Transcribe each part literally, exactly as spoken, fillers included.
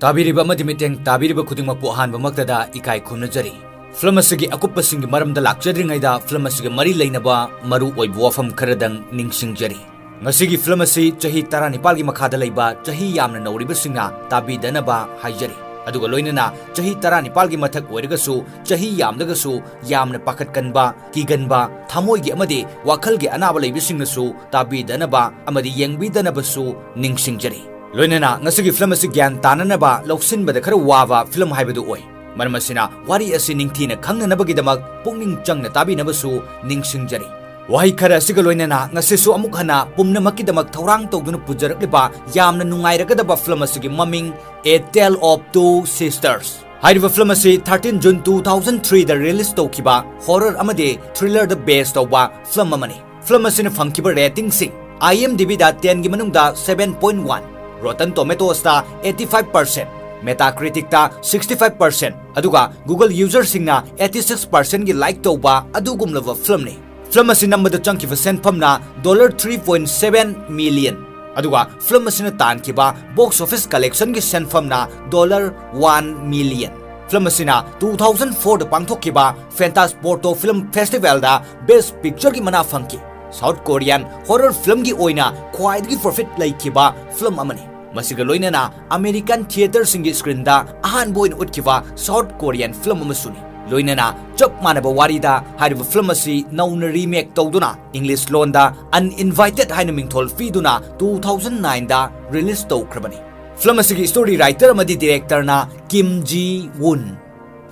ꯇꯥꯕꯤꯔꯤꯕ ꯑꯃꯗꯤ ꯃꯤꯠꯌꯦꯡ ꯇꯥꯕꯤꯔꯤꯕ ꯈꯨꯗꯤꯡꯃꯛꯄꯨ ꯑꯍꯥꯟꯕꯃꯛꯇꯗ ꯏꯀꯥꯏ ꯈꯨꯝꯅꯖꯔꯤ꯫ ꯐꯤꯂꯝ ꯑꯁꯤꯒꯤ ꯑꯀꯨꯞꯄꯁꯤꯡꯒꯤ ꯃꯔꯝꯗ ꯂꯥꯛꯆꯗ꯭ꯔꯤꯉꯩꯗ ꯐꯤꯂꯝ ꯑꯁꯤꯒ ꯃꯔꯤ ꯂꯩꯅꯕ ꯃꯔꯨ ꯑꯣꯏꯕ ꯋꯥꯐꯝ ꯈꯔꯗꯪ ꯅꯤꯡꯁꯤꯡꯖꯔꯤ꯫ ꯉꯁꯤꯒꯤ ꯐꯤꯂꯝ ꯑꯁꯤ ꯆꯍꯤ ꯇꯔꯥꯅꯤꯄꯥꯜꯒꯤ ꯃꯈꯥꯗ ꯂꯩꯕ ꯆꯍꯤ ꯌꯥꯝꯅ ꯅꯧꯔꯤꯕꯁꯤꯡꯅ ꯇꯥꯕꯤꯗꯅꯕ ꯍꯥꯏꯖꯔꯤ꯫ ꯑꯗꯨꯒ ꯂꯣꯏꯅꯅ ꯆꯍꯤ ꯇꯔꯥꯅꯤꯄꯥꯜꯒꯤ ꯃꯊꯛ ꯑꯣꯏꯔꯒꯁꯨ, ꯆꯍꯤ ꯌꯥꯝꯂꯒꯁꯨ ꯌꯥꯝꯅ ꯄꯥꯈꯠꯀꯟꯕ, ꯀꯤꯒꯟꯕ, ꯊꯃꯣꯏꯒꯤ ꯑꯃꯗꯤ ꯋꯥꯈꯜꯒꯤ ꯑꯅꯥꯕ ꯂꯩꯕꯁꯤꯡꯅꯁꯨ ꯇꯥꯕꯤꯗꯅꯕ ꯑꯃꯗꯤ ꯌꯦꯡꯕꯤꯗꯅꯕꯁꯨ ꯅꯤꯡꯁꯤꯡꯖꯔꯤ꯫ ꯂꯣꯏꯅꯅ ꯉꯁꯤꯒꯤ ꯐꯤꯂꯝ ꯑꯁꯤ ꯒ꯭ꯌꯥꯟ ꯇꯥꯅꯅꯕ ꯂꯧꯁꯤꯟꯕꯗ ꯈꯔ ꯋꯥꯕ ꯐꯤꯂꯝ ꯍꯥꯏꯕꯗꯨ ꯑꯣꯏ꯫ ꯃꯔꯝ ꯑꯁꯤꯅ ꯋꯥꯔꯤ ꯑꯁꯤ ꯅꯤꯡꯊꯤꯅ ꯈꯪꯅꯅꯕꯒꯤꯗꯃꯛ ꯄꯨꯛꯅꯤꯡ ꯆꯪꯅ ꯇꯥꯕꯤꯅꯕꯁꯨ ꯅꯤꯡꯁꯤꯡꯖꯔꯤ꯫ ꯋꯥꯍꯩ ꯈꯔ ꯑꯁꯤꯒ ꯂꯣꯏꯅꯅ ꯉꯁꯤꯁꯨ ꯑꯃꯨꯛ ꯍꯟꯅ ꯄꯨꯝꯅꯃꯛꯀꯤꯗꯃꯛ ꯊꯧꯔꯥꯡ ꯇꯧꯗꯨꯅ ꯄꯨꯖꯔꯛꯂꯤꯕ ꯌꯥꯝꯅ ꯅꯨꯡꯉꯥꯏꯔꯒꯗꯕ ꯐꯤꯂꯝ ꯑꯁꯤꯒꯤ ꯃꯃꯤꯡ A Tale of Two Sisters꯫ ꯍꯥꯏꯔꯤꯕ ꯐꯤꯂꯝ ꯑꯁꯤ thirteen June two thousand three ꯗ release ꯇꯧꯈꯤꯕ horror ꯑꯃꯗꯤ thriller ꯗ base ꯇꯧꯕ ꯐꯤꯂꯝ ꯑꯃꯅꯤ꯫ ꯐꯤꯂꯝ ꯑꯁꯤꯅ ꯐꯪꯈꯤꯕ ꯔꯦꯇꯤꯡꯁꯤꯡ: IMDb ꯗ ten ꯒꯤ ꯃꯅꯨꯡꯗ seven point one, Rotten Tomatoes ꯇ eighty five percent, Metacritic ꯇ sixty five percent, ꯑꯗꯨꯒ Google user ꯁꯤꯡꯅ eighty six percent ꯒꯤ like ꯇꯧꯕ ꯑꯗꯨꯒꯨꯝꯂꯕ ꯐꯤꯂꯝꯅꯤ꯫ ꯐꯤꯂꯝ ꯑꯁꯤ ꯅꯝꯕꯗ ꯆꯪꯈꯤꯕ ꯁꯦꯟꯐꯝꯅ dollar three point seven million, ꯑꯗꯨꯒ ꯐꯤꯂꯝ ꯑꯁꯤꯅ ꯇꯥꯟꯈꯤꯕ box office collection ꯒꯤ ꯁꯦꯟꯐꯝꯅ dollar one million꯫ ꯐꯤꯂꯝ ꯑꯁꯤꯅ two thousand four ꯗ ꯄꯥꯡꯊꯣꯛꯈꯤꯕ Fantasporto Film Festival ꯗ Best Picture ꯒꯤ ꯃꯅꯥ ꯐꯪꯈꯤ꯫ South Korean horror film ꯒꯤ ꯑꯣꯏꯅ ꯈ꯭ꯋꯥꯏꯗꯒꯤ profit ꯂꯩꯈꯤꯕ ꯐꯤꯂꯝ ꯑꯃꯅꯤ꯫ ꯃꯁꯤꯒ ꯂꯣꯏꯅꯅ American theatre ꯁꯤꯡꯒꯤ screen ꯗ ꯑꯍꯥꯟꯕ ꯑꯣꯏꯅ ꯎꯠꯈꯤꯕ South Korean film ꯑꯃꯁꯨꯅꯤ꯫ ꯂꯣꯏꯅꯅ ꯆꯞ ꯃꯥꯟꯅꯕ ꯋꯥꯔꯤꯗ ꯍꯥꯏꯔꯤꯕ ꯐꯤꯂꯝ ꯑꯁꯤ ꯅꯧꯅ remake ꯇꯧꯗꯨꯅ English ꯂꯣꯟꯗ Uninvited ꯍꯥꯏꯅ ꯃꯤꯡꯊꯣꯜ ꯄꯤꯗꯨꯅ two thousand nine ꯗ release ꯇꯧꯈ꯭ꯔꯕꯅꯤ꯫ ꯐꯤꯂꯝ ꯑꯁꯤꯒꯤ story writer ꯑꯃꯗꯤ director ꯅ Kim Ji Woon꯫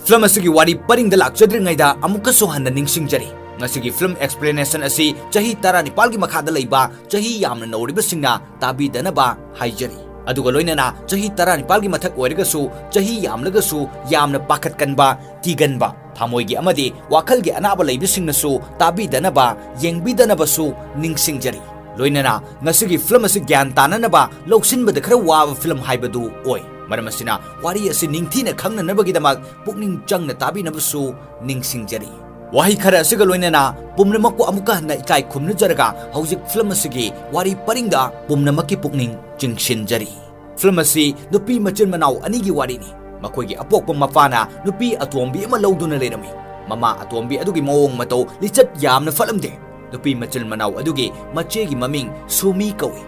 ꯐꯤꯂꯝ ꯑꯁꯤꯒꯤ ꯋꯥꯔꯤ ꯄꯔꯤꯡꯗ ꯂꯥꯛꯆꯗ꯭ꯔꯤꯉꯩꯗ ꯑꯃꯨꯛꯀꯁꯨ ꯍꯟꯅ ꯅꯤꯡꯁꯤꯡꯖꯔꯤ, ꯉꯁꯤꯒꯤ film explanation ꯑꯁꯤ ꯆꯍꯤ ꯇꯔꯥꯅꯤꯄꯥꯜꯒꯤ ꯃꯈꯥꯗ ꯂꯩꯕ ꯆꯍꯤ ꯌꯥꯝꯅ ꯅꯧꯔꯤꯕꯁꯤꯡꯅ ꯇꯥꯕꯤꯗꯅꯕ ꯍꯥꯏꯖꯔꯤ꯫ ꯑꯗꯨꯒ ꯂꯣꯏꯅꯅ ꯆꯍꯤ ꯇꯔꯥꯅꯤꯄꯥꯜꯒꯤ ꯃꯊꯛ ꯑꯣꯏꯔꯒꯁꯨ, ꯆꯍꯤ ꯌꯥꯝꯂꯒꯁꯨ ꯌꯥꯝꯅ ꯄꯥꯈꯠꯀꯟꯕ, ꯀꯤꯒꯟꯕ, ꯊꯃꯣꯏꯒꯤ ꯑꯃꯗꯤ ꯋꯥꯈꯜꯒꯤ ꯑꯅꯥꯕ ꯂꯩꯕꯁꯤꯡꯅꯁꯨ ꯇꯥꯕꯤꯗꯅꯕ, ꯌꯦꯡꯕꯤꯗꯅꯕꯁꯨ ꯅꯤꯡꯁꯤꯡꯖꯔꯤ꯫ ꯂꯣꯏꯅꯅ ꯉꯁꯤꯒꯤ film ꯑꯁꯤ ꯒ꯭ꯌꯥꯟ ꯇꯥꯅꯅꯕ ꯂꯧꯁꯤꯟꯕꯗ ꯈꯔ ꯋꯥꯕ film ꯍꯥꯏꯕꯗꯨ ꯑꯣꯏ꯫ ꯃꯔꯝ ꯑꯁꯤꯅ ꯋꯥꯔꯤ ꯑꯁꯤ ꯅꯤꯡꯊꯤꯅ ꯈꯪꯅꯅꯕꯒꯤꯗꯃꯛ ꯄꯨꯛꯅꯤꯡ ꯆꯪꯅ ꯇꯥꯕꯤꯅꯕꯁꯨ ꯅꯤꯡꯁꯤꯡꯖꯔꯤ꯫ ꯋꯥꯍꯩ ꯈꯔ ꯑꯁꯤꯒ ꯂꯣꯏꯅꯅ ꯄꯨꯝꯅꯃꯛꯄꯨ ꯑꯃꯨꯛꯀ ꯍꯟꯅ ꯏꯀꯥꯏ ꯈꯨꯝꯅꯖꯔꯒ ꯍꯧꯖꯤꯛ film ꯑꯁꯤꯒꯤ ꯋꯥꯔꯤ ꯄꯔꯤꯡꯗ ꯄꯨꯝꯅꯃꯛꯀꯤ ꯄꯨꯛꯅꯤꯡ ꯆꯤꯡꯁꯤꯟꯖꯔꯤ꯫ ꯐꯤꯂꯝ ꯑꯁꯤ ꯅꯨꯄꯤ ꯃꯆꯤꯟ ꯃꯅꯥꯎ ꯑꯅꯤꯒꯤ ꯋꯥꯔꯤꯅꯤ꯫ ꯃꯈꯣꯏꯒꯤ ꯑꯄꯣꯛꯄ ꯃꯄꯥꯅ ꯅꯨꯄꯤ ꯑꯇꯣꯝꯕꯤ ꯑꯃ ꯂꯧꯗꯨꯅ ꯂꯩꯔꯝꯃꯤ꯫ ꯃꯃꯥ ꯑꯇꯣꯝꯕꯤ ꯑꯗꯨꯒꯤ ꯃꯑꯣꯡ ꯃꯇꯧ, ꯂꯤꯆꯠ ꯌꯥꯝꯅ ꯐꯠꯂꯝꯗꯦ꯫ ꯅꯨꯄꯤ ꯃꯆꯤꯟ ꯃꯅꯥꯎ ꯑꯗꯨꯒꯤ ꯃꯆꯦꯒꯤ ꯃꯃꯤꯡ ꯁꯨꯃꯤ ꯀꯧꯏ꯫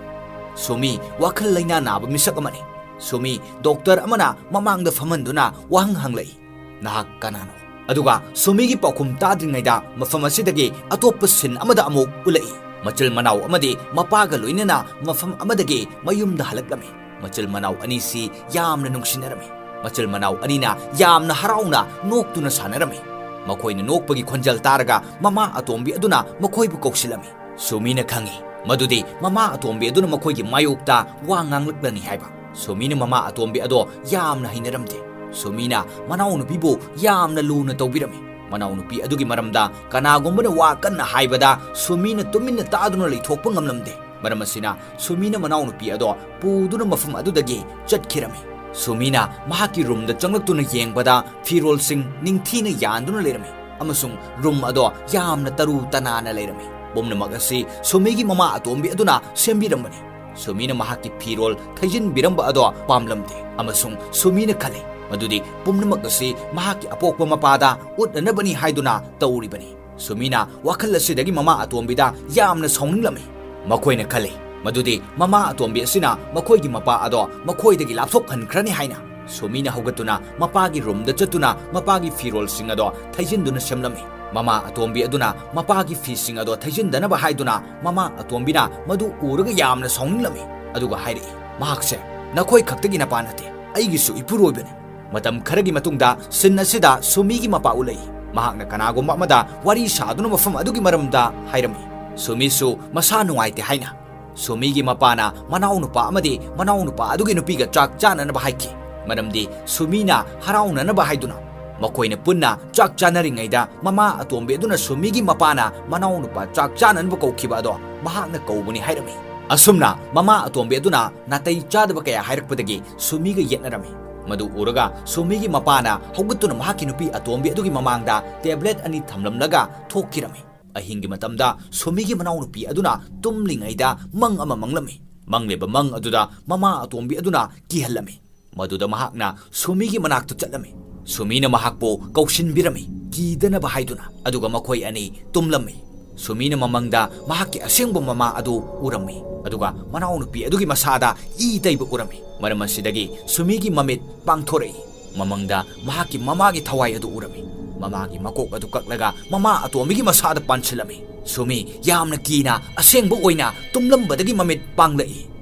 ꯁꯨꯃꯤ ꯋꯥꯈꯜ ꯂꯩꯅꯥ ꯅꯥꯕ ꯃꯤꯁꯛ ꯑꯃꯅꯤ꯫ ꯁꯨꯃꯤ ꯗꯣꯛꯇꯔ ꯑꯃꯅ ꯃꯃꯥꯡꯗ ꯐꯝꯍꯟꯗꯨꯅ ꯋꯥꯍꯪ ꯍꯪꯂꯛꯏ, "ꯅꯍꯥꯛ ꯀꯅꯥꯅꯣ?" ꯑꯗꯨꯒ ꯁꯨꯃꯤꯒꯤ ꯄꯥꯎꯈꯨꯝ ꯇꯥꯗ꯭ꯔꯤꯉꯩꯗ ꯃꯐꯝ ꯑꯁꯤꯗꯒꯤ ꯑꯇꯣꯞꯄ ꯁꯤꯟ ꯑꯃꯗ ꯑꯃꯨꯛ ꯎꯠꯂꯛꯏ꯫ ꯃꯆꯤꯜ ꯃꯅꯥꯎ ꯑꯃꯗꯤ ꯃꯄꯥꯒ ꯂꯣꯏꯅꯅ ꯃꯐꯝ ꯑꯃꯗꯒꯤ ꯃꯌꯨꯝꯗ ꯍꯜꯂꯛꯂꯝꯃꯤ꯫ ꯃꯆꯤꯜ ꯃꯅꯥꯎ ꯑꯅꯤꯁꯤ ꯌꯥꯝꯅ ꯅꯨꯡꯁꯤꯅꯔꯝꯃꯤ꯫ ꯃꯆꯤꯜ ꯃꯅꯥꯎ ꯑꯅꯤꯅ ꯌꯥꯝꯅ ꯍꯔꯥꯎꯅ ꯅꯣꯛꯇꯨꯅ ꯁꯥꯟꯅꯔꯝꯃꯤ꯫ ꯃꯈꯣꯏꯅ ꯅꯣꯛꯄꯒꯤ ꯈꯣꯟꯖꯦꯜ ꯇꯥꯔꯒ ꯃꯃꯥ ꯑꯇꯣꯝꯕꯤ ꯑꯗꯨꯅ ꯃꯈꯣꯏꯕꯨ ꯀꯧꯁꯤꯜꯂꯝꯃꯤ꯫ ꯁꯨꯃꯤꯅ ꯈꯪꯏ ꯃꯗꯨꯗꯤ ꯃꯃꯥ ꯑꯇꯣꯝꯕꯤ ꯑꯗꯨꯅ ꯃꯈꯣꯏꯒꯤ ꯃꯥꯌꯣꯛꯇ ꯋꯥ ꯉꯥꯡꯂꯛꯂꯅꯤ ꯍꯥꯏꯕ꯫ ꯁꯨꯃꯤꯅ ꯃꯃꯥ ꯑꯇꯣꯝꯕꯤ ꯑꯗꯣ ꯌꯥꯝꯅ ꯍꯩꯅꯔꯝꯗꯦ꯫ ꯁꯨꯃꯤꯅ ꯃꯅꯥꯎꯅꯨꯄꯤꯕꯨ ꯌꯥꯝꯅ ꯂꯨꯅ ꯇꯧꯕꯤꯔꯝꯃꯤ꯫ ꯃꯅꯥꯎꯅꯨꯄꯤ ꯑꯗꯨꯒꯤ ꯃꯔꯝꯗ ꯀꯅꯥꯒꯨꯝꯕꯅ ꯋꯥ ꯀꯟꯅ ꯍꯥꯏꯕꯗ ꯁꯨꯃꯤꯅ ꯇꯨꯃꯤꯟꯅ ꯇꯥꯗꯨꯅ ꯂꯩꯊꯣꯛꯄ ꯉꯝꯂꯝꯗꯦ꯫ ꯃꯔꯝ ꯑꯁꯤꯅ ꯁꯨꯃꯤꯅ ꯃꯅꯥꯎꯅꯨꯄꯤ ꯑꯗꯣ ꯄꯨꯗꯨꯅ ꯃꯐꯝ ꯑꯗꯨꯗꯒꯤ ꯆꯠꯈꯤꯔꯝꯃꯤ꯫ ꯁꯨꯃꯤꯅ ꯃꯍꯥꯛꯀꯤ ꯔꯨꯝꯗ ꯆꯪꯂꯛꯇꯨꯅ ꯌꯦꯡꯕꯗ ꯐꯤꯔꯣꯜꯁꯤꯡ ꯅꯤꯡꯊꯤꯅ ꯌꯥꯟꯗꯨꯅ ꯂꯩꯔꯝꯃꯤ ꯑꯃꯁꯨꯡ ꯔꯨꯝ ꯑꯗꯣ ꯌꯥꯝꯅ ꯇꯔꯨ ꯇꯅꯥꯟꯅ ꯂꯩꯔꯝꯃꯤ꯫ ꯄꯨꯝꯅꯃꯛ ꯑꯁꯤ ꯁꯨꯃꯤꯒꯤ ꯃꯃꯥ ꯑꯇꯣꯝꯕꯤ ꯑꯗꯨꯅ ꯁꯦꯝꯕꯤꯔꯝꯕꯅꯤ꯫ ꯁꯨꯃꯤꯅ ꯃꯍꯥꯛꯀꯤ ꯐꯤꯔꯣꯜ ꯊꯩꯖꯤꯟꯕꯤꯔꯝꯕ ꯑꯗꯣ ꯄꯥꯝꯂꯝꯗꯦ ꯑꯃꯁꯨꯡ ꯁꯨꯃꯤꯅ ꯈꯜꯂꯤ ꯃꯗꯨꯗꯤ ꯄꯨꯝꯅꯃꯛ ꯑꯁꯤ ꯃꯍꯥꯛꯀꯤ ꯑꯄꯣꯛꯄ ꯃꯄꯥꯗ ꯎꯠꯅꯅꯕꯅꯤ ꯍꯥꯏꯗꯨꯅ ꯇꯧꯔꯤꯕꯅꯤ꯫ ꯁꯨꯃꯤꯅ ꯋꯥꯈꯜ ꯑꯁꯤꯗꯒꯤ ꯃꯃꯥ ꯑꯇꯣꯝꯕꯤꯗ ꯌꯥꯝꯅ ꯁꯥꯎꯅꯤꯡꯂꯝꯃꯤ꯫ ꯃꯈꯣꯏꯅ ꯈꯜꯂꯤ ꯃꯗꯨꯗꯤ ꯃꯃꯥ ꯑꯇꯣꯝꯕꯤ ꯑꯁꯤꯅ ꯃꯈꯣꯏꯒꯤ ꯃꯄꯥ ꯑꯗꯣ ꯃꯈꯣꯏꯗꯒꯤ ꯂꯥꯞꯊꯣꯛꯍꯟꯈ꯭ꯔꯅꯤ ꯍꯥꯏꯅ꯫ ꯁꯨꯃꯤꯅ ꯍꯧꯒꯠꯇꯨꯅ ꯃꯄꯥꯒꯤ ꯔꯨꯝꯗ ꯆꯠꯇꯨꯅ ꯃꯄꯥꯒꯤ ꯐꯤꯔꯣꯜꯁꯤꯡ ꯑꯗꯣ ꯊꯩꯖꯤꯟꯗꯨꯅ ꯁꯦꯝꯂꯝꯃꯤ꯫ ꯃꯃꯥ ꯑꯇꯣꯝꯕꯤ ꯑꯗꯨꯅ ꯃꯄꯥꯒꯤ ꯐꯤꯁꯤꯡ ꯑꯗꯣ ꯊꯩꯖꯤꯟꯗꯅꯕ ꯍꯥꯏꯗꯨꯅ ꯃꯃꯥ ꯑꯇꯣꯝꯕꯤꯅ ꯃꯗꯨ ꯎꯔꯒ ꯌꯥꯝꯅ ꯁꯥꯎꯅꯤꯡꯂꯝꯃꯤ꯫ ꯑꯗꯨꯒ ꯍꯥꯏꯔꯛꯏ, "ꯃꯍꯥꯛꯁꯦ ꯅꯈꯣꯏ ꯈꯛꯇꯒꯤ ꯅꯄꯥ ꯅꯠꯇꯦ, ꯑꯩꯒꯤꯁꯨ ꯏꯄꯨꯔꯣꯏꯕꯅꯤ꯫" ꯃꯇꯝ ꯈꯔꯒꯤ ꯃꯇꯨꯡꯗ ꯁꯤꯟ ꯑꯁꯤꯗ ꯁꯨꯃꯤꯒꯤ ꯃꯄꯥ ꯎꯠꯂꯛꯏ꯫ ꯃꯍꯥꯛꯅ ꯀꯅꯥꯒꯨꯝꯕ ꯑꯃꯗ ꯋꯥꯔꯤ ꯁꯥꯗꯨꯅ ꯃꯐꯝ ꯑꯗꯨꯒꯤ ꯃꯔꯝꯗ ꯍꯥꯏꯔꯝꯃꯤ꯫ ꯁꯨꯃꯤꯁꯨ ꯃꯁꯥ ꯅꯨꯡꯉꯥꯏꯇꯦ ꯍꯥꯏꯅ꯫ ꯁꯨꯃꯤꯒꯤ ꯃꯄꯥꯅ ꯃꯅꯥꯎꯅꯨꯄꯥ ꯑꯃꯗꯤ ꯃꯅꯥꯎꯅꯨꯄꯥ ꯑꯗꯨꯒꯤ ꯅꯨꯄꯤꯒ ꯆꯥꯛ ꯆꯥꯅꯅꯕ ꯍꯥꯏꯈꯤ, ꯃꯔꯝꯗꯤ ꯁꯨꯃꯤꯅ ꯍꯔꯥꯎꯅꯅꯕ ꯍꯥꯏꯗꯨꯅ꯫ ꯃꯈꯣꯏꯅ ꯄꯨꯟꯅ ꯆꯥꯛ ꯆꯥꯅꯔꯤꯉꯩꯗ ꯃꯃꯥ ꯑꯇꯣꯝꯕꯤ ꯑꯗꯨꯅ ꯁꯨꯃꯤꯒꯤ ꯃꯄꯥꯅ ꯃꯅꯥꯎꯅꯨꯄꯥ ꯆꯥꯛ ꯆꯥꯅꯅꯕ ꯀꯧꯈꯤꯕ ꯑꯗꯣ ꯃꯍꯥꯛꯅ ꯀꯧꯕꯅꯤ ꯍꯥꯏꯔꯝꯃꯤ꯫ ꯑꯁꯨꯝꯅ ꯃꯃꯥ ꯑꯇꯣꯝꯕꯤ ꯑꯗꯨꯅ ꯅꯥꯇꯩ ꯆꯥꯗꯕ ꯀꯌꯥ ꯍꯥꯏꯔꯛꯄꯗꯒꯤ ꯁꯨꯃꯤꯒ ꯌꯦꯠꯅꯔꯝꯃꯤ꯫ ꯃꯗꯨ ꯎꯔꯒ ꯁꯨꯃꯤꯒꯤ ꯃꯄꯥꯅ ꯍꯧꯒꯠꯇꯨꯅ ꯃꯍꯥꯛꯀꯤ ꯅꯨꯄꯤ ꯑꯇꯣꯝꯕꯤ ꯑꯗꯨꯒꯤ ꯃꯃꯥꯡꯗ ꯇꯦꯕ꯭ꯂꯦꯠ ꯑꯅꯤ ꯊꯝꯂꯝꯂꯒ ꯊꯣꯛꯈꯤꯔꯝꯃꯤ꯫ ꯑꯍꯤꯡꯒꯤ ꯃꯇꯝꯗ ꯁꯨꯃꯤꯒꯤ ꯃꯅꯥꯎꯅꯨꯄꯤ ꯑꯗꯨꯅ ꯇꯨꯝꯂꯤꯉꯩꯗ ꯃꯪ ꯑꯃ ꯃꯪꯂꯝꯃꯤ꯫ ꯃꯪꯂꯤꯕ ꯃꯪ ꯑꯗꯨꯗ ꯃꯃꯥ ꯑꯇꯣꯝꯕꯤ ꯑꯗꯨꯅ ꯀꯤꯍꯜꯂꯝꯃꯤ꯫ ꯃꯗꯨꯗ ꯃꯍꯥꯛꯅ ꯁꯨꯃꯤꯒꯤ ꯃꯅꯥꯛꯇ ꯆꯠꯂꯝꯃꯤ꯫ ꯁꯨꯃꯤꯅ ꯃꯍꯥꯛꯄꯨ ꯀꯧꯁꯤꯟꯕꯤꯔꯝꯃꯤ, ꯀꯤꯗꯅꯕ ꯍꯥꯏꯗꯨꯅ꯫ ꯑꯗꯨꯒ ꯃꯈꯣꯏ ꯑꯅꯤ ꯇꯨꯝꯂꯝꯃꯤ꯫ ꯁꯨꯃꯤꯅ ꯃꯃꯪꯗ ꯃꯍꯥꯛꯀꯤ ꯑꯁꯦꯡꯕ ꯃꯃꯥ ꯑꯗꯨ ꯎꯔꯝꯃꯤ꯫ ꯑꯗꯨꯒ ꯃꯅꯥꯎꯅꯨꯄꯤ ꯑꯗꯨꯒꯤ ꯃꯁꯥꯗ ꯏ ꯇꯩꯕ ꯎꯔꯝꯃꯤ꯫ ꯃꯔꯝ ꯑꯁꯤꯗꯒꯤ ꯁꯨꯃꯤꯒꯤ ꯃꯃꯤꯠ ꯄꯥꯡꯊꯣꯔꯛꯏ꯫ ꯃꯃꯪꯗ ꯃꯍꯥꯛꯀꯤ ꯃꯃꯥꯒꯤ ꯊꯋꯥꯏ ꯑꯗꯨ ꯎꯔꯝꯃꯤ꯫ ꯃꯃꯥꯒꯤ ꯃꯀꯣꯛ ꯑꯗꯨ ꯀꯛꯂꯒ ꯃꯃꯥ ꯑꯇꯣꯝꯕꯤꯒꯤ ꯃꯁꯥꯗ ꯄꯥꯟꯁꯤꯜꯂꯝꯃꯤ꯫ ꯁꯨꯃꯤ ꯌꯥꯝꯅ ꯀꯤꯅ ꯑꯁꯦꯡꯕ ꯑꯣꯏꯅ ꯇꯨꯝꯂꯝꯕꯗꯒꯤ ꯃꯃꯤꯠ ꯄꯥꯡꯂꯛꯏ꯫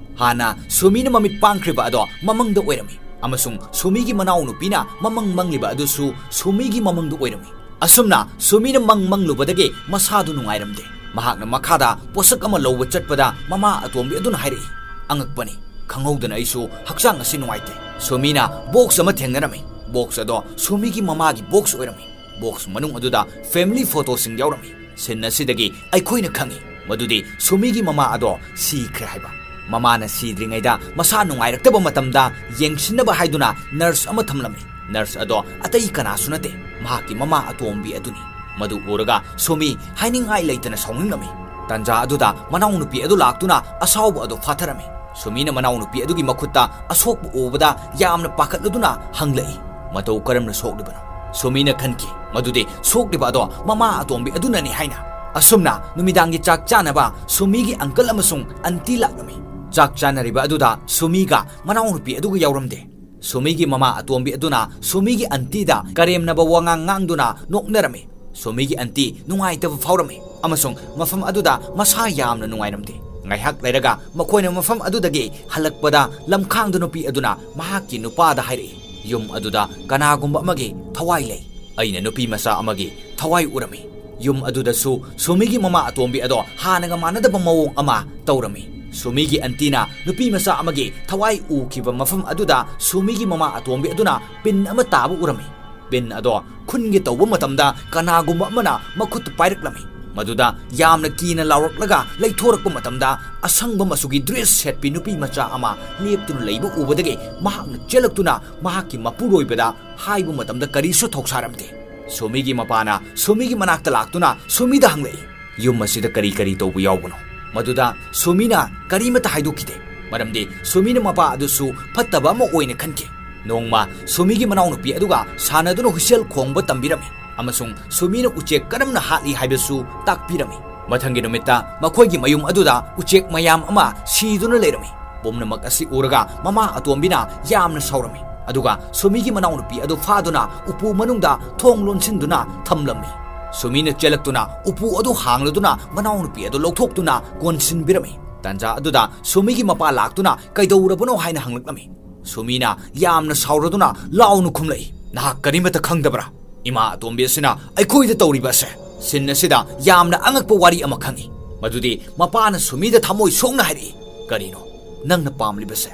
ꯍꯥꯟꯅ ꯁꯨꯃꯤꯅ ꯃꯃꯤꯠ ꯄꯥꯡꯈ꯭ꯔꯤꯕ ꯑꯗꯣ ꯃꯃꯪꯗ ꯑꯣꯏꯔꯝꯃꯤ, ꯑꯃꯁꯨꯡ ꯁꯨꯃꯤꯒꯤ ꯃꯅꯥꯎꯅꯨꯄꯤꯅ ꯃꯃꯪ ꯃꯪꯂꯤꯕ ꯑꯗꯨꯁꯨ ꯁꯨꯃꯤꯒꯤ ꯃꯃꯪꯗ ꯑꯣꯏꯔꯝꯃꯤ꯫ ꯑꯁꯨꯝꯅ ꯁꯨꯃꯤꯅ ꯃꯪ ꯃꯪꯂꯨꯕꯗꯒꯤ ꯃꯁꯥꯗꯨ ꯅꯨꯡꯉꯥꯏꯔꯝꯗꯦ꯫ ꯃꯍꯥꯛꯅ ꯃꯈꯥꯗ ꯄꯣꯠꯁꯛ ꯑꯃ ꯂꯧꯕ ꯆꯠꯄꯗ ꯃꯃꯥ ꯑꯇꯣꯝꯕꯤ ꯑꯗꯨꯅ ꯍꯥꯏꯔꯛꯏ, "ꯑꯉꯛꯄꯅꯤ, ꯈꯪꯍꯧꯗꯅ ꯑꯩꯁꯨ ꯍꯛꯆꯥꯡ ꯑꯁꯤ ꯅꯨꯡꯉꯥꯏꯇꯦ꯫" ꯁꯨꯃꯤꯅ ꯕꯣꯛꯁ ꯑꯃ ꯊꯦꯡꯅꯔꯝꯃꯤ꯫ ꯕꯣꯛꯁ ꯑꯗꯣ ꯁꯨꯃꯤꯒꯤ ꯃꯃꯥꯒꯤ ꯕꯣꯛꯁ ꯑꯣꯏꯔꯝꯃꯤ꯫ ꯕꯣꯛꯁ ꯃꯅꯨꯡ ꯑꯗꯨꯗ ꯐꯦꯃꯤꯂꯤ ꯐꯣꯇꯣꯁꯤꯡ ꯌꯥꯎꯔꯝꯃꯤ꯫ ꯁꯤꯟ ꯑꯁꯤꯗꯒꯤ ꯑꯩꯈꯣꯏꯅ ꯈꯪꯏ ꯃꯗꯨꯗꯤ ꯁꯨꯃꯤꯒꯤ ꯃꯃꯥ ꯑꯗꯣ ꯁꯤꯈ꯭ꯔꯦ ꯍꯥꯏꯕ꯫ ꯃꯃꯥꯅ ꯁꯤꯗ꯭ꯔꯤꯉꯩꯗ ꯃꯁꯥ ꯅꯨꯡꯉꯥꯏꯔꯛꯇꯕ ꯃꯇꯝꯗ ꯌꯦꯡꯁꯤꯟꯅꯕ ꯍꯥꯏꯗꯨꯅ ꯅꯔꯁ ꯑꯃ ꯊꯝꯂꯝꯃꯤ꯫ ꯅꯔꯁ ꯑꯗꯣ ꯑꯇꯩ ꯀꯅꯥꯁꯨ ꯅꯠꯇꯦ, ꯃꯍꯥꯛꯀꯤ ꯃꯃꯥ ꯑꯇꯣꯝꯕꯤ ꯑꯗꯨꯅꯤ꯫ ꯃꯗꯨ ꯎꯔꯒ ꯁꯨꯃꯤ ꯍꯥꯏꯅꯤꯡꯉꯥꯏ ꯂꯩꯇꯅ ꯁꯥꯎꯅꯤꯡꯂꯝꯃꯤ꯫ ꯇꯟꯖꯥ ꯑꯗꯨꯗ ꯃꯅꯥꯎꯅꯨꯄꯤ ꯑꯗꯨ ꯂꯥꯛꯇꯨꯅ ꯑꯁꯥꯎꯕ ꯑꯗꯨ ꯐꯥꯊꯔꯝꯃꯤ꯫ ꯁꯨꯃꯤꯅ ꯃꯅꯥꯎꯅꯨꯄꯤ ꯑꯗꯨꯒꯤ ꯃꯈꯨꯠꯇ ꯑꯁꯣꯛꯄ ꯎꯕꯗ ꯌꯥꯝꯅ ꯄꯥꯈꯠꯂꯗꯨꯅ ꯍꯪꯂꯛꯏ, "ꯃꯇꯧ ꯀꯔꯝꯅ ꯁꯣꯛꯂꯤꯕꯅꯣ?" ꯁꯨꯃꯤꯅ ꯈꯟꯈꯤ ꯃꯗꯨꯗꯤ ꯁꯣꯛꯂꯤꯕ ꯑꯗꯣ ꯃꯃꯥ ꯑꯇꯣꯝꯕꯤ ꯑꯗꯨꯅꯅꯤ ꯍꯥꯏꯅ꯫ ꯑꯁꯨꯝꯅ ꯅꯨꯃꯤꯗꯥꯡꯒꯤ ꯆꯥꯛ ꯆꯥꯅꯕ ꯁꯨꯃꯤꯒꯤ ꯑꯪꯀꯜ ꯑꯃꯁꯨꯡ ꯑꯟꯇꯤ ꯂꯥꯛꯂꯝꯃꯤ꯫ ꯆꯥꯛ ꯆꯥꯅꯔꯤꯕ ꯑꯗꯨꯗ ꯁꯨꯃꯤꯒ ꯃꯅꯥꯎꯅꯨꯄꯤ ꯑꯗꯨꯒ ꯌꯥꯎꯔꯝꯗꯦ꯫ ꯁꯨꯃꯤꯒꯤ ꯃꯃꯥ ꯑꯇꯣꯝꯕꯤ ꯑꯗꯨꯅ ꯁꯨꯃꯤꯒꯤ ꯑꯟꯇꯤꯗ ꯀꯔꯦꯝꯅꯕ ꯋꯥꯉꯥꯡ ꯉꯥꯡꯗꯨꯅ ꯅꯣꯛꯅꯔꯝꯃꯤ꯫ ꯁꯨꯃꯤꯒꯤ ꯑꯟꯇꯤ ꯅꯨꯡꯉꯥꯏꯇꯕ ꯐꯥꯎꯔꯝꯃꯤ ꯑꯃꯁꯨꯡ ꯃꯐꯝ ꯑꯗꯨꯗ ꯃꯁꯥ ꯌꯥꯝꯅ ꯅꯨꯡꯉꯥꯏꯔꯝꯗꯦ꯫ ꯉꯥꯏꯍꯥꯛ ꯂꯩꯔꯒ ꯃꯈꯣꯏꯅ ꯃꯐꯝ ꯑꯗꯨꯗꯒꯤ ꯍꯜꯂꯛꯄꯗ ꯂꯝꯈꯥꯡꯗ ꯅꯨꯄꯤ ꯑꯗꯨꯅ ꯃꯍꯥꯛꯀꯤ ꯅꯨꯄꯥꯗ ꯍꯥꯏꯔꯛꯏ, "ꯌꯨꯝ ꯑꯗꯨꯗ ꯀꯅꯥꯒꯨꯝꯕ ꯑꯃꯒꯤ ꯊꯋꯥꯏ ꯂꯩ꯫ ꯑꯩꯅ ꯅꯨꯄꯤ ꯃꯆꯥ ꯑꯃꯒꯤ ꯊꯋꯥꯏ ꯎꯔꯝꯃꯤ꯫ ꯌꯨꯝ ꯑꯗꯨꯗꯁꯨ ꯁꯨꯃꯤꯒꯤ ꯃꯃꯥ ꯑꯇꯣꯝꯕꯤ ꯑꯗꯣ ꯍꯥꯟꯅꯒ ꯃꯥꯟꯅꯗꯕ ꯃꯑꯣꯡ ꯑꯃ ꯇꯧꯔꯝꯃꯤ꯫" ꯁꯨꯃꯤꯒꯤ ꯑꯟꯇꯤꯅ ꯅꯨꯄꯤ ꯃꯆꯥ ꯑꯃꯒꯤ ꯊꯋꯥꯏ ꯎꯈꯤꯕ ꯃꯐꯝ ꯑꯗꯨꯗ ꯁꯨꯃꯤꯒꯤ ꯃꯃꯥ ꯑꯇꯣꯝꯕꯤ ꯑꯗꯨꯅ ꯄꯤꯟ ꯑꯃ ꯇꯥꯕ ꯎꯔꯝꯃꯤ꯫ ꯄꯤꯟ ꯑꯗꯣ ꯈꯨꯟꯒꯦ ꯇꯧꯕ ꯃꯇꯝꯗ ꯀꯅꯥꯒꯨꯝꯕ ꯑꯃꯅ ꯃꯈꯨꯠꯇ ꯄꯥꯏꯔꯛꯂꯝꯃꯤ꯫ ꯃꯗꯨꯗ ꯌꯥꯝꯅ ꯀꯤꯅ ꯂꯥꯎꯔꯛꯂꯒ ꯂꯩꯊꯣꯔꯛꯄ ꯃꯇꯝꯗ ꯑꯁꯪꯕ ꯃꯆꯨꯒꯤ ꯗ꯭ꯔꯦꯁ ꯁꯦꯠꯄꯤ ꯅꯨꯄꯤ ꯃꯆꯥ ꯑꯃ ꯂꯦꯞꯇꯨꯅ ꯂꯩꯕ ꯎꯕꯗꯒꯤ ꯃꯍꯥꯛꯅ ꯆꯦꯜꯂꯛꯇꯨꯅ ꯃꯍꯥꯛꯀꯤ ꯃꯄꯨꯔꯣꯏꯕꯗ ꯍꯥꯏꯕ ꯃꯇꯝꯗ ꯀꯔꯤꯁꯨ ꯊꯧꯁꯥꯔꯝꯗꯦ꯫ ꯁꯣꯃꯤꯒꯤ ꯃꯄꯥꯅ ꯁꯣꯃꯤꯒꯤ ꯃꯅꯥꯛꯇ ꯂꯥꯛꯇꯨꯅ ꯁꯣꯃꯤꯗ ꯍꯪꯂꯛꯏ, "ꯌꯨꯝ ꯑꯁꯤꯗ ꯀꯔꯤ ꯀꯔꯤ ꯇꯧꯕ ꯌꯥꯎꯕꯅꯣ?" ꯃꯗꯨꯗ ꯁꯨꯃꯤꯅ ꯀꯔꯤꯃꯠꯇ ꯍꯥꯏꯗꯣꯛꯈꯤꯗꯦ, ꯃꯔꯝꯗꯤ ꯁꯨꯃꯤꯅ ꯃꯄꯥ ꯑꯗꯨꯁꯨ ꯐꯠꯇꯕ ꯑꯃ ꯑꯣꯏꯅ ꯈꯟꯈꯤ꯫ ꯅꯣꯡꯃ ꯁꯨꯃꯤꯒꯤ ꯃꯅꯥꯎꯅꯨꯄꯤ ꯑꯗꯨꯒ ꯁꯥꯟꯅꯗꯨꯅ ꯍꯨꯏꯁꯦꯜ ꯈꯣꯡꯕ ꯇꯝꯕꯤꯔꯝꯃꯤ ꯑꯃꯁꯨꯡ ꯁꯨꯃꯤꯅ ꯎꯆꯦꯛ ꯀꯔꯝꯅ ꯍꯥꯠꯂꯤ ꯍꯥꯏꯕꯁꯨ ꯇꯥꯛꯄꯤꯔꯝꯃꯤ꯫ ꯃꯊꯪꯒꯤ ꯅꯨꯃꯤꯠꯇ ꯃꯈꯣꯏꯒꯤ ꯃꯌꯨꯝ ꯑꯗꯨꯗ ꯎꯆꯦꯛ ꯃꯌꯥꯝ ꯑꯃ ꯁꯤꯗꯨꯅ ꯂꯩꯔꯝꯃꯤ꯫ ꯄꯨꯝꯅꯃꯛ ꯑꯁꯤ ꯎꯔꯒ ꯃꯃꯥ ꯑꯇꯣꯝꯕꯤꯅ ꯌꯥꯝꯅ ꯁꯥꯎꯔꯝꯃꯤ, ꯑꯗꯨꯒ ꯁꯨꯃꯤꯒꯤ ꯃꯅꯥꯎꯅꯨꯄꯤ ꯑꯗꯨ ꯐꯥꯗꯨꯅ ꯎꯄꯨ ꯃꯅꯨꯡꯗ ꯊꯣꯡ ꯂꯣꯟꯁꯤꯟꯗꯨꯅ ꯊꯝꯂꯝꯃꯤ꯫ ꯁꯨꯃꯤꯅ ꯆꯦꯜꯂꯛꯇꯨꯅ ꯎꯄꯨ ꯑꯗꯨ ꯍꯥꯡꯂꯗꯨꯅ ꯃꯅꯥꯎꯅꯨꯄꯤ ꯑꯗꯨ ꯂꯧꯊꯣꯛꯇꯨꯅ ꯀꯣꯟꯁꯤꯟꯕꯤꯔꯝꯃꯤ꯫ ꯇꯥꯟꯖꯥ ꯑꯗꯨꯗ ꯁꯨꯃꯤꯒꯤ ꯃꯄꯥ ꯂꯥꯛꯇꯨꯅ "ꯀꯩꯗꯧꯔꯕꯅꯣ?" ꯍꯥꯏꯅ ꯍꯪꯂꯛꯂꯝꯃꯤ꯫ ꯁꯨꯃꯤꯅ ꯌꯥꯝꯅ ꯁꯥꯎꯔꯗꯨꯅ ꯂꯥꯎꯅ ꯈꯨꯝꯂꯛꯏ, "ꯅꯍꯥꯛ ꯀꯔꯤꯃꯠꯇ ꯈꯪꯗꯕ꯭ꯔꯥ? ꯏꯃꯥ ꯑꯇꯣꯝꯕꯤ ꯑꯁꯤꯅ ꯑꯩꯈꯣꯏꯗ ꯇꯧꯔꯤꯕ ꯑꯁꯦ!" ꯁꯤꯟ ꯑꯁꯤꯗ ꯌꯥꯝꯅ ꯑꯉꯛꯄ ꯋꯥꯔꯤ ꯑꯃ ꯈꯪꯉꯤ, ꯃꯗꯨꯗꯤ ꯃꯄꯥꯅ ꯁꯨꯃꯤꯗ ꯊꯃꯣꯏ ꯁꯣꯛꯅ ꯍꯥꯏꯔꯛꯏ, "ꯀꯔꯤꯅꯣ ꯅꯪꯅ ꯄꯥꯝꯂꯤꯕꯁꯦ?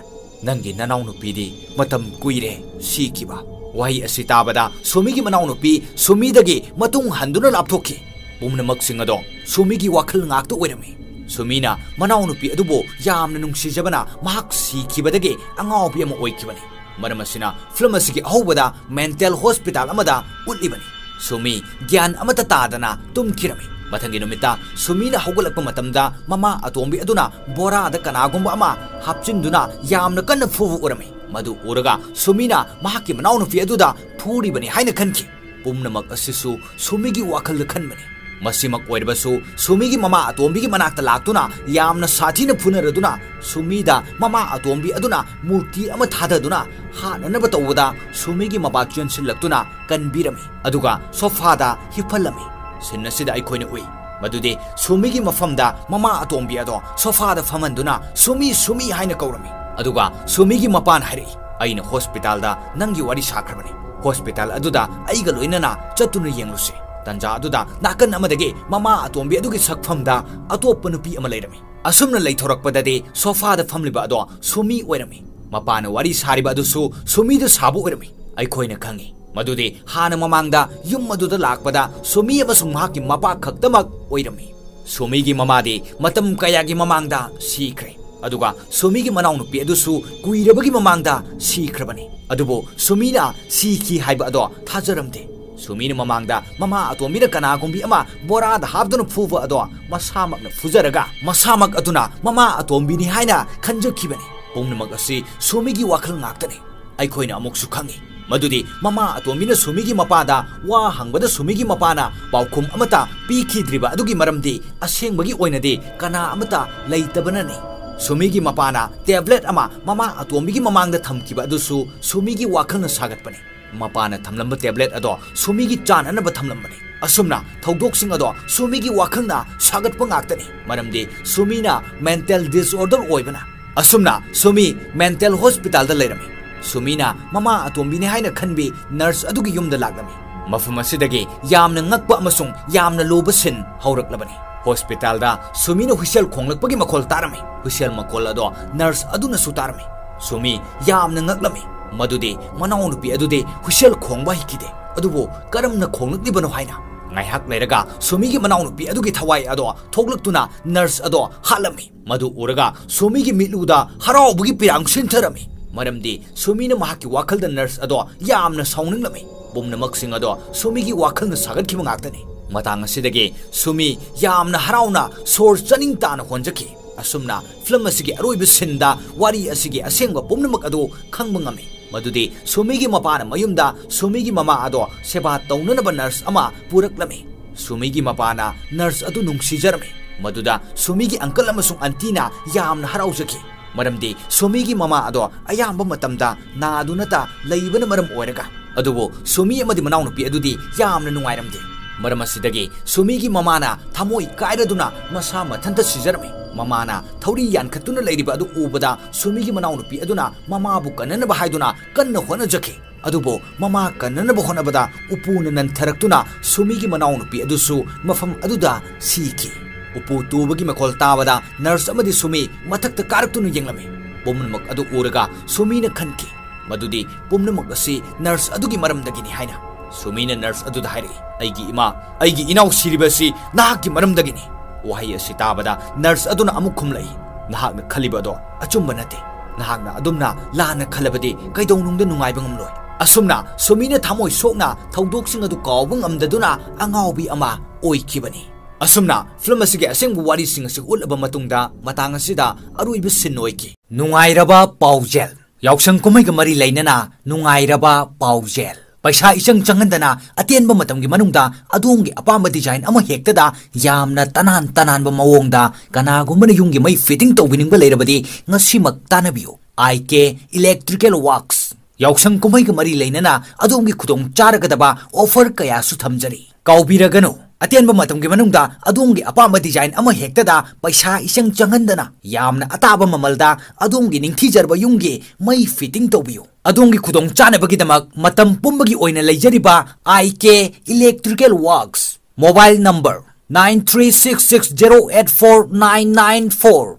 ꯅꯪꯒꯤ ꯅꯅꯥꯎꯅꯨꯄꯤꯗꯤ ꯃꯇꯝ ꯀꯨꯏꯔꯦ ꯁꯤꯈꯤꯕ꯫" ꯋꯥꯍꯩ ꯑꯁꯤ ꯇꯥꯕꯗ ꯁꯨꯃꯤꯒꯤ ꯃꯅꯥꯎꯅꯨꯄꯤ ꯁꯨꯃꯤꯗꯒꯤ ꯃꯇꯨꯡ ꯍꯟꯗꯨꯅ ꯂꯥꯞꯊꯣꯛꯈꯤ꯫ ꯄꯨꯝꯅꯃꯛꯁꯤꯡ ꯑꯗꯣ ꯁꯨꯃꯤꯒꯤ ꯋꯥꯈꯜ ꯉꯥꯛꯇ ꯑꯣꯏꯔꯝꯃꯤ꯫ ꯁꯨꯃꯤꯅ ꯃꯅꯥꯎꯅꯨꯄꯤ ꯑꯗꯨꯕꯨ ꯌꯥꯝꯅ ꯅꯨꯡꯁꯤꯖꯕꯅ ꯃꯍꯥꯛ ꯁꯤꯈꯤꯕꯗꯒꯤ ꯑꯉꯥꯎꯕꯤ ꯑꯃ ꯑꯣꯏꯈꯤꯕꯅꯤ꯫ ꯃꯔꯝ ꯑꯁꯤꯅ ꯐꯤꯂꯝ ꯑꯁꯤꯒꯤ ꯑꯍꯧꯕꯗ ꯃꯦꯟꯇꯦꯜ ꯍꯣꯁꯄꯤꯇꯥꯜ ꯑꯃꯗ ꯎꯠꯂꯤꯕꯅꯤ꯫ ꯁꯨꯃꯤ ꯒ꯭ꯌꯥꯟ ꯑꯃꯠꯇ ꯇꯥꯗꯅ ꯇꯨꯝꯈꯤꯔꯝꯃꯤ꯫ ꯃꯊꯪꯒꯤ ꯅꯨꯃꯤꯠꯇ ꯁꯨꯃꯤꯅ ꯍꯧꯒꯠꯂꯛꯄ ꯃꯇꯝꯗ ꯃꯃꯥ ꯑꯇꯣꯝꯕꯤ ꯑꯗꯨꯅ ꯕꯣꯔꯥꯗ ꯀꯅꯥꯒꯨꯝꯕ ꯑꯃ ꯍꯥꯞꯆꯤꯟꯗꯨꯅ ꯌꯥꯝꯅ ꯀꯟꯅ ꯐꯨꯕ ꯎꯔꯝꯃꯤ꯫ ꯃꯗꯨ ꯎꯔꯒ ꯁꯨꯃꯤꯅ ꯃꯍꯥꯛꯀꯤ ꯃꯅꯥꯎꯅꯨꯄꯤ ꯑꯗꯨꯗ ꯐꯨꯔꯤꯕꯅꯤ ꯍꯥꯏꯅ ꯈꯟꯈꯤ꯫ ꯄꯨꯝꯅꯃꯛ ꯑꯁꯤꯁꯨ ꯁꯨꯃꯤꯒꯤ ꯋꯥꯈꯜꯗ ꯈꯟꯕꯅꯤ꯫ ꯃꯁꯤꯃꯛ ꯑꯣꯏꯔꯕꯁꯨ ꯁꯨꯃꯤꯒꯤ ꯃꯃꯥ ꯑꯇꯣꯝꯕꯤꯒꯤ ꯃꯅꯥꯛꯇ ꯂꯥꯛꯇꯨꯅ ꯌꯥꯝꯅ ꯁꯥꯊꯤꯅ ꯐꯨꯅꯔꯗꯨꯅ ꯁꯨꯃꯤꯗ ꯃꯃꯥ ꯑꯇꯣꯝꯕꯤ ꯑꯗꯨꯅ ꯃꯨꯔꯇꯤ ꯑꯃ ꯊꯥꯗꯗꯨꯅ ꯍꯥꯠꯅꯅꯕ ꯇꯧꯕꯗ ꯁꯨꯃꯤꯒꯤ ꯃꯄꯥ ꯆꯦꯟꯁꯤꯜꯂꯛꯇꯨꯅ ꯀꯟꯕꯤꯔꯝꯃꯤ, ꯑꯗꯨꯒ ꯁꯣꯐꯥꯗ ꯍꯤꯞꯍꯜꯂꯝꯃꯤ꯫ ꯁꯤꯟ ꯑꯁꯤꯗ ꯑꯩꯈꯣꯏꯅ ꯎꯏ ꯃꯗꯨꯗꯤ ꯁꯨꯃꯤꯒꯤ ꯃꯐꯝꯗ ꯃꯃꯥ ꯑꯇꯣꯝꯕꯤ ꯑꯗꯣ ꯁꯣꯐꯥꯗ ꯐꯝꯍꯟꯗꯨꯅ "ꯁꯨꯃꯤ, ꯁꯨꯃꯤ" ꯍꯥꯏꯅ ꯀꯧꯔꯝꯃꯤ꯫ ꯑꯗꯨꯒ ꯁꯨꯃꯤꯒꯤ ꯃꯄꯥꯅ ꯍꯥꯏꯔꯛꯏ, "ꯑꯩꯅ ꯍꯣꯁꯄꯤꯇꯥꯜꯗ ꯅꯪꯒꯤ ꯋꯥꯔꯤ ꯁꯥꯈ꯭ꯔꯕꯅꯤ꯫ ꯍꯣꯁꯄꯤꯇꯥꯜ ꯑꯗꯨꯗ ꯑꯩꯒ ꯂꯣꯏꯅꯅ ꯆꯠꯇꯨꯅ ꯌꯦꯡꯂꯨꯁꯤ꯫" ꯇꯟꯖꯥ ꯑꯗꯨꯗ ꯅꯥꯀꯟ ꯑꯃꯗꯒꯤ ꯃꯃꯥ ꯑꯇꯣꯝꯕꯤ ꯑꯗꯨꯒꯤ ꯁꯛꯐꯝꯗ ꯑꯇꯣꯞꯄ ꯅꯨꯄꯤ ꯑꯃ ꯂꯩꯔꯝꯃꯤ꯫ ꯑꯁꯨꯝꯅ ꯂꯩꯊꯣꯔꯛꯄꯗꯗꯤ ꯁꯣꯐꯥꯗ ꯐꯝꯂꯤꯕ ꯑꯗꯣ ꯁꯨꯃꯤ ꯑꯣꯏꯔꯝꯃꯤ꯫ ꯃꯄꯥꯅ ꯋꯥꯔꯤ ꯁꯥꯔꯤꯕ ꯑꯗꯨꯁꯨ ꯁꯨꯃꯤꯗ ꯁꯥꯕ ꯑꯣꯏꯔꯝꯃꯤ꯫ ꯑꯩꯈꯣꯏꯅ ꯈꯪꯉꯤ ꯃꯗꯨꯗꯤ ꯍꯥꯟꯅ ꯃꯃꯥꯡꯗ ꯌꯨꯝ ꯑꯗꯨꯗ ꯂꯥꯛꯄꯗ ꯁꯨꯃꯤ ꯑꯃꯁꯨꯡ ꯃꯍꯥꯛꯀꯤ ꯃꯄꯥ ꯈꯛꯇꯃꯛ ꯑꯣꯏꯔꯝꯃꯤ꯫ ꯁꯨꯃꯤꯒꯤ ꯃꯃꯥꯗꯤ ꯃꯇꯝ ꯀꯌꯥꯒꯤ ꯃꯃꯥꯡꯗ ꯁꯤꯈ꯭ꯔꯦ, ꯑꯗꯨꯒ ꯁꯨꯃꯤꯒꯤ ꯃꯅꯥꯎꯅꯨꯄꯤ ꯑꯗꯨꯁꯨ ꯀꯨꯏꯔꯕꯒꯤ ꯃꯃꯥꯡꯗ ꯁꯤꯈ꯭ꯔꯕꯅꯤ꯫ ꯑꯗꯨꯕꯨ ꯁꯨꯃꯤꯅ ꯁꯤꯈꯤ ꯍꯥꯏꯕ ꯑꯗꯣ ꯊꯥꯖꯔꯝꯗꯦ꯫ ꯁꯨꯃꯤꯅ ꯃꯃꯥꯡꯗ ꯃꯃꯥ ꯑꯇꯣꯝꯕꯤꯅ ꯀꯅꯥꯒꯨꯝꯕꯤ ꯑꯃ ꯕꯣꯔꯥꯗ ꯍꯥꯞꯇꯨꯅ ꯐꯨꯕ ꯑꯗꯣ ꯃꯁꯥꯃꯛꯅ ꯐꯨꯖꯔꯒ ꯃꯁꯥꯃꯛ ꯑꯗꯨꯅ ꯃꯃꯥ ꯑꯇꯣꯝꯕꯤꯅꯤ ꯍꯥꯏꯅ ꯈꯟꯖꯈꯤꯕꯅꯤ꯫ ꯄꯨꯝꯅꯃꯛ ꯑꯁꯤ ꯁꯨꯃꯤꯒꯤ ꯋꯥꯈꯜ ꯉꯥꯛꯇꯅꯤ꯫ ꯑꯩꯈꯣꯏꯅ ꯑꯃꯨꯛꯁꯨ ꯈꯪꯏ ꯃꯗꯨꯗꯤ ꯃꯃꯥ ꯑꯇꯣꯝꯕꯤꯅ ꯁꯨꯃꯤꯒꯤ ꯃꯄꯥꯗ ꯋꯥ ꯍꯪꯕꯗ ꯁꯨꯃꯤꯒꯤ ꯃꯄꯥꯅ ꯄꯥꯎꯈꯨꯝ ꯑꯃꯠꯇ ꯄꯤꯈꯤꯗ꯭ꯔꯤꯕ ꯑꯗꯨꯒꯤ ꯃꯔꯝꯗꯤ ꯑꯁꯦꯡꯕꯒꯤ ꯑꯣꯏꯅꯗꯤ ꯀꯅꯥ ꯑꯃꯠꯇ ꯂꯩꯇꯕꯅꯅꯤ꯫ ꯁꯨꯃꯤꯒꯤ ꯃꯄꯥꯅ ꯇꯦꯕ꯭ꯂꯦꯠ ꯑꯃ ꯃꯃꯥ ꯑꯇꯣꯝꯕꯤꯒꯤ ꯃꯃꯥꯡꯗ ꯊꯝꯈꯤꯕ ꯑꯗꯨꯁꯨ ꯁꯨꯃꯤꯒꯤ ꯋꯥꯈꯜꯅ ꯁꯥꯒꯠꯄꯅꯤ꯫ ꯃꯄꯥꯅ ꯊꯝꯂꯝꯕ ꯇꯦꯕ꯭ꯂꯦꯠ ꯑꯗꯣ ꯁꯨꯃꯤꯒꯤ ꯆꯥꯅꯅꯕ ꯊꯝꯂꯝꯕꯅꯤ꯫ ꯑꯁꯨꯝꯅ ꯊꯧꯗꯣꯛꯁꯤꯡ ꯑꯗꯣ ꯁꯨꯃꯤꯒꯤ ꯋꯥꯈꯜꯅ ꯁꯥꯒꯠꯄ ꯉꯥꯛꯇꯅꯤ꯫ ꯃꯔꯝꯗꯤ ꯁꯨꯃꯤꯅ ꯃꯦꯟꯇꯦꯜ ꯗꯤꯁꯑꯣꯔꯗꯔ ꯑꯣꯏꯕꯅ꯫ ꯑꯁꯨꯝꯅ ꯁꯨꯃꯤ ꯃꯦꯟꯇꯦꯜ ꯍꯣꯁꯄꯤꯇꯥꯜꯗ ꯂꯩꯔꯝꯃꯤ꯫ ꯁꯨꯃꯤꯅ ꯃꯃꯥ ꯑꯇꯣꯝꯕꯤꯅꯤ ꯍꯥꯏꯅ ꯈꯟꯕꯤ ꯅꯔꯁ ꯑꯗꯨꯒꯤ ꯌꯨꯝꯗ ꯂꯥꯛꯂꯝꯃꯤ꯫ ꯃꯐꯝ ꯑꯁꯤꯗꯒꯤ ꯌꯥꯝꯅ ꯉꯛꯄ ꯑꯃꯁꯨꯡ ꯌꯥꯝꯅ ꯂꯨꯕ ꯁꯤꯟ ꯍꯧꯔꯛꯂꯕꯅꯤ꯫ ꯍꯣꯁꯄꯤꯇꯥꯜꯗ ꯁꯨꯃꯤꯅ ꯍꯨꯏꯁꯦꯜ ꯈꯣꯡꯂꯛꯄꯒꯤ ꯃꯈꯣꯜ ꯇꯥꯔꯝꯃꯤ꯫ ꯍꯨꯏꯁꯦꯜ ꯃꯈꯣꯜ ꯑꯗꯣ ꯅꯔꯁ ꯑꯗꯨꯅꯁꯨ ꯇꯥꯔꯝꯃꯤ꯫ ꯁꯨꯃꯤ ꯌꯥꯝꯅ ꯉꯛꯂꯝꯃꯤ꯫ ꯃꯗꯨꯗꯤ ꯃꯅꯥꯎꯅꯨꯄꯤ ꯑꯗꯨꯗꯤ ꯍꯨꯏꯁꯦꯜ ꯈꯣꯡꯕ ꯍꯩꯈꯤꯗꯦ꯫ ꯑꯗꯨꯕꯨ ꯀꯔꯝꯅ ꯈꯣꯡꯂꯛꯂꯤꯕꯅꯣ ꯍꯥꯏꯅ꯫ ꯉꯥꯏꯍꯥꯛ ꯂꯩꯔꯒ ꯁꯨꯃꯤꯒꯤ ꯃꯅꯥꯎꯅꯨꯄꯤ ꯑꯗꯨꯒꯤ ꯊꯋꯥꯏ ꯑꯗꯣ ꯊꯣꯛꯂꯛꯇꯨꯅ ꯅꯔꯁ ꯑꯗꯣ ꯍꯥꯠꯂꯝꯃꯤ꯫ ꯃꯗꯨ ꯎꯔꯒ ꯁꯨꯃꯤꯒꯤ ꯃꯤꯠꯂꯨꯗ ꯍꯔꯥꯎꯕꯒꯤ ꯄꯤꯔꯥꯡ ꯁꯤꯟꯊꯔꯝꯃꯤ꯫ ꯃꯔꯝꯗꯤ ꯁꯨꯃꯤꯅ ꯃꯍꯥꯛꯀꯤ ꯋꯥꯈꯜꯗ ꯅꯔꯁ ꯑꯗꯣ ꯌꯥꯝꯅ ꯁꯥꯎꯅꯤꯡꯂꯝꯃꯤ꯫ ꯄꯨꯝꯅꯃꯛꯁꯤꯡ ꯑꯗꯣ ꯁꯨꯃꯤꯒꯤ ꯋꯥꯈꯜꯅ ꯁꯥꯒꯠꯈꯤꯕ ꯉꯥꯛꯇꯅꯤ꯫ ꯃꯇꯥꯡ ꯑꯁꯤꯗꯒꯤ ꯁꯨꯃꯤ ꯌꯥꯝꯅ ꯍꯔꯥꯎꯅ ꯁꯣꯔ ꯆꯥꯅꯤꯡ ꯇꯥꯅ ꯍꯣꯟꯖꯈꯤ꯫ ꯑꯁꯨꯝꯅ ꯐꯤꯂꯝ ꯑꯁꯤꯒꯤ ꯑꯔꯣꯏꯕ ꯁꯤꯟꯗ ꯋꯥꯔꯤ ꯑꯁꯤꯒꯤ ꯑꯁꯦꯡꯕ ꯄꯨꯝꯅꯃꯛ ꯑꯗꯨ ꯈꯪꯕ ꯉꯝꯃꯤ꯫ ꯃꯗꯨꯗꯤ ꯁꯨꯃꯤꯒꯤ ꯃꯄꯥꯅ ꯃꯌꯨꯝꯗ ꯁꯨꯃꯤꯒꯤ ꯃꯃꯥ ꯑꯗꯣ ꯁꯦꯕꯥ ꯇꯧꯅꯅꯕ ꯅꯔꯁ ꯑꯃ ꯄꯨꯔꯛꯂꯝꯃꯤ꯫ ꯁꯨꯃꯤꯒꯤ ꯃꯄꯥꯅ ꯅꯔꯁ ꯑꯗꯨ ꯅꯨꯡꯁꯤꯖꯔꯝꯃꯤ꯫ ꯃꯗꯨꯗ ꯁꯨꯃꯤꯒꯤ ꯑꯪꯀꯜ ꯑꯃꯁꯨꯡ ꯑꯟꯇꯤꯅ ꯌꯥꯝꯅ ꯍꯔꯥꯎꯖꯈꯤ꯫ ꯃꯔꯝꯗꯤ ꯁꯨꯃꯤꯒꯤ ꯃꯃꯥ ꯑꯗꯣ ꯑꯌꯥꯝꯕ ꯃꯇꯝꯗ ꯅꯥꯗꯨꯅꯇ ꯂꯩꯕꯅ ꯃꯔꯝ ꯑꯣꯏꯔꯒ꯫ ꯑꯗꯨꯕꯨ ꯁꯨꯃꯤ ꯑꯃꯗꯤ ꯃꯅꯥꯎꯅꯨꯄꯤ ꯑꯗꯨꯗꯤ ꯌꯥꯝꯅ ꯅꯨꯡꯉꯥꯏꯔꯝꯗꯦ꯫ ꯃꯔꯝ ꯑꯁꯤꯗꯒꯤ ꯁꯨꯃꯤꯒꯤ ꯃꯃꯥꯅ ꯊꯃꯣꯏ ꯀꯥꯏꯔꯗꯨꯅ ꯃꯁꯥ ꯃꯊꯟꯇ ꯁꯤꯖꯔꯝꯃꯤ꯫ ꯃꯃꯥꯅ ꯊꯧꯔꯤ ꯌꯥꯟꯈꯠꯇꯨꯅ ꯂꯩꯔꯤꯕ ꯑꯗꯨ ꯎꯕꯗ ꯁꯨꯃꯤꯒꯤ ꯃꯅꯥꯎꯅꯨꯄꯤ ꯑꯗꯨꯅ ꯃꯃꯥꯕꯨ ꯀꯟꯅꯅꯕ ꯍꯥꯏꯗꯨꯅ ꯀꯟꯅ ꯍꯣꯠꯅꯖꯈꯤ꯫ ꯑꯗꯨꯕꯨ ꯃꯃꯥ ꯀꯟꯅꯅꯕ ꯍꯣꯠꯅꯕꯗ ꯎꯄꯨꯅ ꯅꯟꯊꯔꯛꯇꯨꯅ ꯁꯨꯃꯤꯒꯤ ꯃꯅꯥꯎꯅꯨꯄꯤ ꯑꯗꯨꯁꯨ ꯃꯐꯝ ꯑꯗꯨꯗ ꯁꯤꯈꯤ꯫ ꯎꯄꯨ ꯇꯨꯕꯒꯤ ꯃꯈꯣꯜ ꯇꯥꯕꯗ ꯅꯔꯁ ꯑꯃꯗꯤ ꯁꯨꯃꯤ ꯃꯊꯛꯇ ꯀꯥꯔꯛꯇꯨꯅ ꯌꯦꯡꯂꯝꯃꯤ꯫ ꯄꯨꯝꯅꯃꯛ ꯑꯗꯨ ꯎꯔꯒ ꯁꯨꯃꯤꯅ ꯈꯟꯈꯤ ꯃꯗꯨꯗꯤ ꯄꯨꯝꯅꯃꯛ ꯑꯁꯤ ꯅꯔꯁ ꯑꯗꯨꯒꯤ ꯃꯔꯝꯗꯒꯤꯅꯤ ꯍꯥꯏꯅ꯫ ꯁꯨꯃꯤꯅ ꯅꯔꯁ ꯑꯗꯨꯗ ꯍꯥꯏꯔꯛꯏ, "ꯑꯩꯒꯤ ꯏꯃꯥ, ꯑꯩꯒꯤ ꯏꯅꯥꯎ ꯁꯤꯔꯤꯕ ꯑꯁꯤ ꯅꯍꯥꯛꯀꯤ ꯃꯔꯝꯗꯒꯤꯅꯤ꯫" ꯋꯥꯍꯩ ꯑꯁꯤ ꯇꯥꯕꯗ ꯅꯔꯁ ꯑꯗꯨꯅ ꯑꯃꯨꯛ ꯈꯨꯝꯂꯛꯏ, "ꯅꯍꯥꯛꯅ ꯈꯜꯂꯤꯕ ꯑꯗꯣ ꯑꯆꯨꯝꯕ ꯅꯠꯇꯦ꯫ ꯅꯍꯥꯛꯅ ꯑꯗꯨꯝꯅ ꯂꯥꯟꯅ ꯈꯜꯂꯕꯗꯤ ꯀꯩꯗꯧꯅꯨꯡꯗ ꯅꯨꯡꯉꯥꯏꯕ ꯉꯝꯂꯣꯏ꯫ ꯑꯁꯨꯝꯅ ꯁꯣꯃꯤꯅ ꯊꯃꯣꯏ ꯁꯣꯛꯅ ꯊꯧꯗꯣꯛꯁꯤꯡ ꯑꯗꯨ ꯀꯥꯎꯕ ꯉꯝꯗꯗꯨꯅ ꯑꯉꯥꯎꯕꯤ ꯑꯃ ꯑꯣꯏꯈꯤꯕꯅꯤ꯫ ꯑꯁꯨꯝꯅ ꯐꯤꯂꯝ ꯑꯁꯤꯒꯤ ꯑꯁꯦꯡꯕ ꯋꯥꯔꯤꯁꯤꯡ ꯑꯁꯤ ꯎꯠꯂꯕ ꯃꯇꯨꯡꯗ ꯃꯇꯥꯡ ꯑꯁꯤꯗ ꯑꯔꯣꯏꯕ ꯁꯤꯟ ꯑꯣꯏꯈꯤ꯫ ꯅꯨꯡꯉꯥꯏꯔꯕ ꯄꯥꯎꯖꯦꯜ꯫ ꯌꯥꯎꯁꯪ ꯀꯨꯝꯍꯩꯒ ꯃꯔꯤ ꯂꯩꯅꯅ ꯅꯨꯡꯉꯥꯏꯔꯕ ꯄꯥꯎꯖꯦꯜ꯫ ꯄꯩꯁꯥ ꯏꯆꯪ ꯆꯪꯍꯟꯗꯅ ꯑꯇꯦꯟꯕ ꯃꯇꯝꯒꯤ ꯃꯅꯨꯡꯗ ꯑꯗꯣꯝꯒꯤ ꯑꯄꯥꯝꯕ ꯗꯤꯖꯥꯏꯟ ꯑꯃ ꯍꯦꯛꯇꯗ ꯌꯥꯝꯅ ꯇꯅꯥꯟ ꯇꯅꯥꯟꯕ ꯃꯑꯣꯡꯗ ꯀꯅꯥꯒꯨꯝꯕꯅ ꯌꯨꯝꯒꯤ ꯃꯩ ꯐꯤꯠꯇꯤꯡ ꯇꯧꯕꯤꯅꯤꯡꯕ ꯂꯩꯔꯕꯗꯤ ꯉꯁꯤꯃꯛ ꯇꯥꯟꯅꯕꯤꯌꯨ꯫ ꯑꯥꯏ ꯀꯦ ꯏꯂꯦꯛꯇ꯭ꯔꯤꯀꯦꯜ ꯋꯥꯔꯛꯁ꯫ ꯌꯥꯎꯁꯪ ꯀꯨꯝꯍꯩꯒ ꯃꯔꯤ ꯂꯩꯅꯅ ꯑꯗꯣꯝꯒꯤ ꯈꯨꯗꯣꯡ ꯆꯥꯔꯒꯗꯕ ꯑꯣꯐꯔ ꯀꯌꯥꯁꯨ ꯊꯝꯖꯔꯤ꯫ ꯀꯥꯎꯕꯤꯔꯒꯅꯨ, ꯑꯇꯦꯟꯕ ꯃꯇꯝꯒꯤ ꯃꯅꯨꯡꯗ ꯑꯗꯣꯝꯒꯤ ꯑꯄꯥꯝꯕ ꯗꯤꯖꯥꯏꯟ ꯑꯃ ꯍꯦꯛꯇꯗ ꯄꯩꯁꯥ ꯏꯆꯪ ꯆꯪꯍꯟꯗꯅ ꯌꯥꯝꯅ ꯑꯇꯥꯕ ꯃꯃꯜꯗ ꯑꯗꯣꯝꯒꯤ ꯅꯤꯡꯊꯤꯖꯔꯕ ꯌꯨꯝꯒꯤ ꯃꯩ ꯐꯤꯠꯇꯤꯡ ꯇꯧꯕꯤꯌꯨ꯫ ꯑꯗꯣꯝꯒꯤ ꯈꯨꯗꯣꯡ ꯆꯥꯅꯕꯒꯤꯗꯃꯛ ꯃꯇꯝ ꯄꯨꯝꯕꯒꯤ ꯑꯣꯏꯅ ꯂꯩꯖꯔꯤꯕ I K electrical works. Mobile number nine three six six zero eight four nine nine four꯫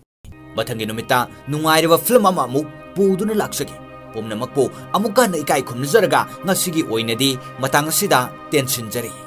ꯃꯊꯪꯒꯤ ꯅꯨꯃꯤꯠꯇ ꯅꯨꯡꯉꯥꯏꯔꯕ ꯐꯤꯂꯝ ꯑꯃ ꯑꯃꯨꯛ ꯄꯨꯗꯨꯅ ꯂꯥꯛꯆꯒꯦ꯫ ꯄꯨꯝꯅꯃꯛꯄꯨ ꯑꯃꯨꯛꯀ ꯍꯟꯅ ꯏꯀꯥꯏ ꯈꯨꯝꯅꯖꯔꯒ ꯉꯁꯤꯒꯤ ꯑꯣꯏꯅꯗꯤ ꯃꯇꯥꯡ ꯑꯁꯤꯗ ꯇꯦꯟꯁꯤꯟꯖꯔꯤ꯫